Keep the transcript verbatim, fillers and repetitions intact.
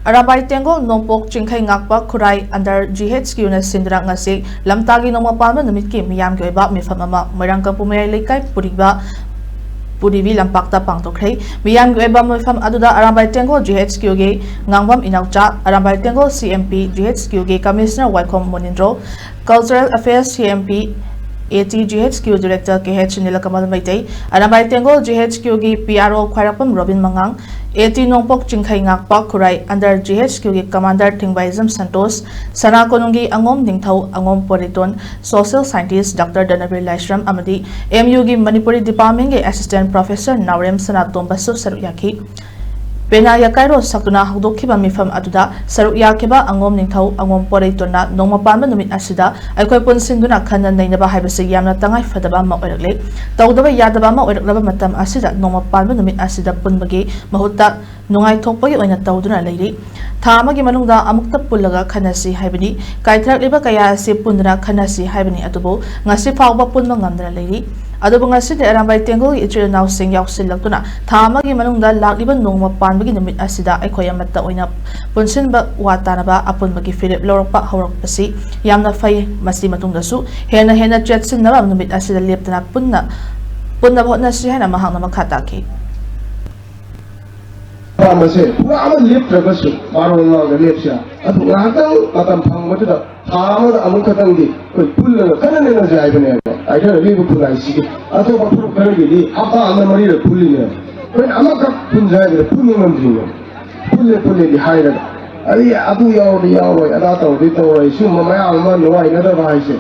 ꯑꯔꯥꯝꯕꯥꯏ ꯇꯦꯡꯒꯣꯜ ꯅꯣꯡꯄꯣꯛ ꯆꯤꯡꯈꯩ ꯉꯥꯛꯄ ꯈꯨꯔꯥꯏ under G H Q ꯅ ꯁꯤꯟꯗꯨꯅ ꯉꯁꯤ ꯂꯝꯇꯥꯒꯤ ꯅꯣꯡꯃ ꯄꯥꯟꯕ ꯅꯨꯃꯤꯠꯀꯤ ꯃꯤꯌꯥꯝꯒꯤ ꯑꯣꯏꯕ ꯃꯤꯐꯝ ꯑꯃ ꯃꯣꯏꯔꯥꯡ ꯀꯝꯄꯨ ꯃꯌꯥꯏ ꯂꯩꯀꯥꯏ ꯄꯨꯔꯤꯕ ꯄꯨꯔꯤꯕꯤ ꯂꯝꯄꯥꯛꯇ ꯄꯥꯡꯊꯣꯛꯈ꯭ꯔꯦ꯫ ꯃꯤꯌꯥꯝꯒꯤ ꯑꯣꯏꯕ ꯃꯤꯐꯝ ꯑꯗꯨꯗ Arambai Tenggol G H Q ꯒꯤ ꯉꯥꯡꯕꯝ ꯏꯅꯥꯎꯆꯥ, Arambai ꯇꯦꯡꯒꯣꯜ C M P G H Q ꯒꯤ Commissioner ꯋꯥꯏꯈꯣꯝ ꯃꯣꯅꯤꯟꯗ꯭ꯔꯣ, Cultural Affairs C M P A T G H Q Director K H Nilakamal Meitei, Arambai Tenggol G H Q ꯒꯤ P R O Khwairakpam Robin ꯃꯉꯥꯡ, A T ꯅꯣꯡꯄꯣꯛ ꯆꯤꯡꯈꯩ ꯉꯥꯛꯄ ꯈꯨꯔꯥꯏ under G H Q ꯒꯤ Commander ꯊꯤꯡꯕꯥꯏꯖꯝ Santosh, ꯁꯅꯥ ꯀꯣꯅꯨꯡꯒꯤ ꯑꯉꯣꯝ ꯅꯤꯡꯊꯧ ꯑꯉꯣꯝ ꯄꯣꯔꯤꯇꯣꯟ, Social Scientist Doctor ꯙꯅꯕꯤꯔ ꯂꯥꯏꯁ꯭ꯔꯝ ꯑꯃꯗꯤ M U ꯒꯤ Manipuri Department ꯀꯤ Assistant Professor ꯅꯥꯎꯔꯦꯝ ꯁꯅꯥꯇꯣꯝꯕꯁꯨ ꯁꯔꯨꯛ ꯌꯥꯈꯤ꯫ ꯄꯦꯅꯥ ꯌꯥꯀꯥꯏꯔꯣ ꯁꯛꯇꯨꯅ ꯍꯧꯗꯣꯛꯈꯤꯕ ꯃꯤꯐꯝ ꯑꯗꯨꯗ ꯁꯔꯨꯛ ꯌꯥꯈꯤꯕ ꯑꯉꯣꯝ ꯅꯤꯡꯊꯧ ꯑꯉꯣꯝ ꯄꯣꯔꯩꯇꯣꯟꯅ ꯅꯣꯡꯃ ꯄꯥꯟꯕ ꯅꯨꯃꯤꯠ ꯑꯁꯤꯗ ꯑꯩꯈꯣꯏ ꯄꯨꯟꯁꯤꯟꯗꯨꯅ ꯈꯟꯅ ꯅꯩꯅꯕ ꯍꯥꯏꯕꯁꯤ ꯌꯥꯝꯅ ꯇꯉꯥꯏ ꯐꯗꯕ ꯑꯃ ꯑꯣꯏꯔꯛꯂꯦ꯫ ꯇꯧꯗꯕ ꯌꯥꯗꯕ ꯑꯃ ꯑꯣꯏꯔꯛꯂꯕ ꯃꯇꯝ ꯑꯁꯤꯗ ꯅꯣꯡꯃ ꯄꯥꯟꯕ ꯅꯨꯃꯤꯠ ꯑꯁꯤꯗ ꯄꯨꯟꯕꯒꯤ ꯃꯍꯨꯠꯇ ꯅꯨꯡꯉꯥꯏꯊꯣꯛꯄꯒꯤ ꯑꯣꯏꯅ ꯇꯧꯗꯨꯅ ꯂꯩꯔꯤ꯫ ꯊꯥ ꯑꯃꯒꯤ ꯃꯅꯨꯡꯗ ꯑꯃꯨꯛꯇ ꯄꯨꯜꯂꯒ ꯈꯟꯅꯁꯤ ꯍꯥꯏꯕꯅꯤ꯫ ꯀꯥꯏꯊꯔꯛꯂꯤꯕ ꯀꯌꯥ ꯑꯁꯤ ꯄꯨꯟꯗꯨꯅ ꯈꯟꯅꯁꯤ ꯍꯥꯏꯕꯅꯤ, ꯑꯗꯨꯕꯨ ꯉꯁꯤ ꯐꯥꯎꯕ ꯄꯨꯟꯕ ꯉꯝꯗꯅ ꯂꯩꯔꯤ꯫ ꯑꯗꯨꯕꯨ ꯉꯁꯤꯗꯤ ꯑꯔꯥꯝꯕꯥꯏ ꯇꯦꯡꯒꯣꯜꯒꯤ ꯏꯆꯤꯜ ꯏꯅꯥꯎꯁꯤꯡ ꯌꯥꯎꯁꯤꯜꯂꯛꯇꯨꯅ ꯊꯥ ꯑꯃꯒꯤ ꯃꯅꯨꯡꯗ ꯂꯥꯛꯂꯤꯕ ꯅꯣꯡꯃ ꯄꯥꯟꯕꯒꯤ ꯅꯨꯃꯤꯠ ꯑꯁꯤꯗ ꯑꯩꯈꯣꯏ ꯑꯃꯠꯇ ꯑꯣꯏꯅ ꯄꯨꯟꯁꯤꯟꯕ, ꯋꯥ ꯇꯥꯅꯕ, ꯑꯄꯨꯟꯕꯒꯤ ꯐꯤꯔꯦꯞ ꯂꯧꯔꯛꯄ ꯍꯧꯔꯛꯄꯁꯤ ꯌꯥꯝꯅ ꯐꯩ꯫ ꯃꯁꯤ ꯃꯇꯨꯡꯗꯁꯨ ꯍꯦꯟꯅ ꯍꯦꯟꯅ ꯆꯦꯠꯁꯤꯟꯅꯕ ꯅꯨꯃꯤꯠ ꯑꯁꯤꯗ ꯂꯦꯞꯇꯅ ꯄꯨꯟꯅ, ꯄꯨꯟꯅꯕ ꯍꯣꯠꯅꯁꯤ ꯍꯥꯏꯅ ꯃꯍꯥꯛꯅ ꯃꯈꯥ ꯇꯥꯈꯤ꯫ ꯑꯄꯥꯝꯕꯁꯦ ꯄꯨꯔꯥ ꯑꯃ ꯂꯦꯞꯇ꯭ꯔꯒꯁꯨ ꯃꯥꯔꯣꯜ ꯃꯥꯡꯗ ꯂꯦꯞꯁꯦ꯫ ꯑꯗꯨ ꯉꯥꯏꯍꯥꯛꯇꯪ ꯃꯇꯝ ꯐꯪꯕꯗꯨꯗ ꯊꯥ ꯑꯃꯗ ꯑꯃꯨꯛ ꯈꯛꯇꯪꯗꯤ ꯑꯩꯈꯣꯏ ꯄꯨꯜꯂꯒ ꯈꯟꯅ ꯅꯩꯅꯁꯦ ꯍꯥꯏꯕꯅꯦꯕ꯫ ꯀꯥꯏꯊꯔꯛꯂꯤꯕ ꯈꯨꯟꯅꯥꯏꯁꯤꯒꯤ ꯑꯇꯣꯞꯄ ꯐꯨꯔꯨꯞ ꯈꯔꯒꯤꯗꯤ ꯍꯞꯇꯥ ꯑꯃꯗ ꯃꯔꯤꯔꯛ ꯄꯨꯜꯂꯤꯅꯦꯕ꯫ ꯑꯩꯈꯣꯏꯅ ꯑꯃꯈꯛ ꯄꯨꯟꯁꯦ ꯍꯥꯏꯕꯗ ꯄꯨꯟꯕ ꯉꯝꯗ꯭ꯔꯤꯅꯦꯕ꯫ ꯄꯨꯜꯂꯦ ꯄꯨꯜꯂꯦꯗꯤ ꯍꯥꯏꯔꯒ ꯑꯩ ꯑꯗꯨ ꯌꯥꯎꯔꯗꯤ ꯌꯥꯎꯔꯣꯏ, ꯑꯗꯥ ꯇꯧꯔꯗꯤ ꯇꯧꯔꯣꯏ, ꯁꯤꯒꯨꯝꯕ ꯃꯌꯥꯝ ꯑꯃ ꯅꯨꯡꯉꯥꯏꯅꯗꯕ ꯍꯥꯏꯁꯦ